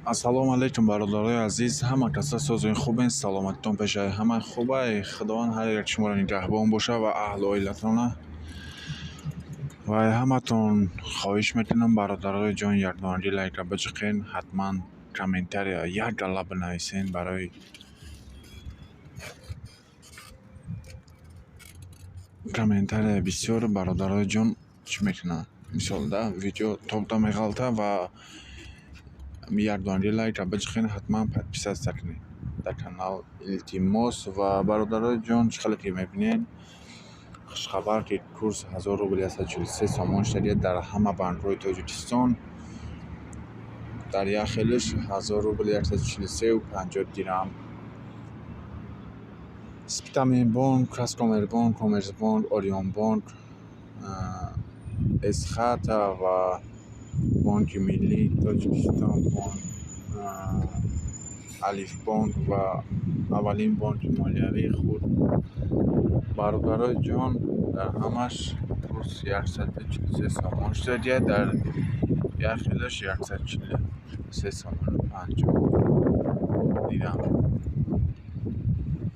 Ассалому алайкум, бародарои азиз, ҳама каса созои хубен, саломатитон пешаи ҳама хубай. Худованд ҳар як шуморо нигаҳбон боша ва аҳлу оилатона. Ва ҳаматон хоҳиш мекунам, бародарои ҷон, якдонаги лайка биҷиқен, ҳатман комментария як гала бинависен барои комментария бисёр бародарои ҷон чӣ мекунанд? Мисол да видео топда меғалта ва якдонаги лайка биҷиқен, ҳатман подписаться кунед дар канал, илтимос. Ва бародарои ҷон, чӣ хеле ки мебинед, хушхабар, ки курс 1000 рубл 143 сомон шудагия дар ҳама банкҳои Тоҷикистон. Дар як хелиш 1000 рубл 143,50 дирам. Спитаменбонк, Казкоммербонк, Коммерсбонк, Орионбонк, Эсхата ва Бонки Миллии Тоҷикистон, Алифбонк ва аввалин бонки молиявии худ. Бародарои ҷон, дар ҳамаш курс 143 сомон шудагия, дар як хелаш 143 сомону 50 дирам.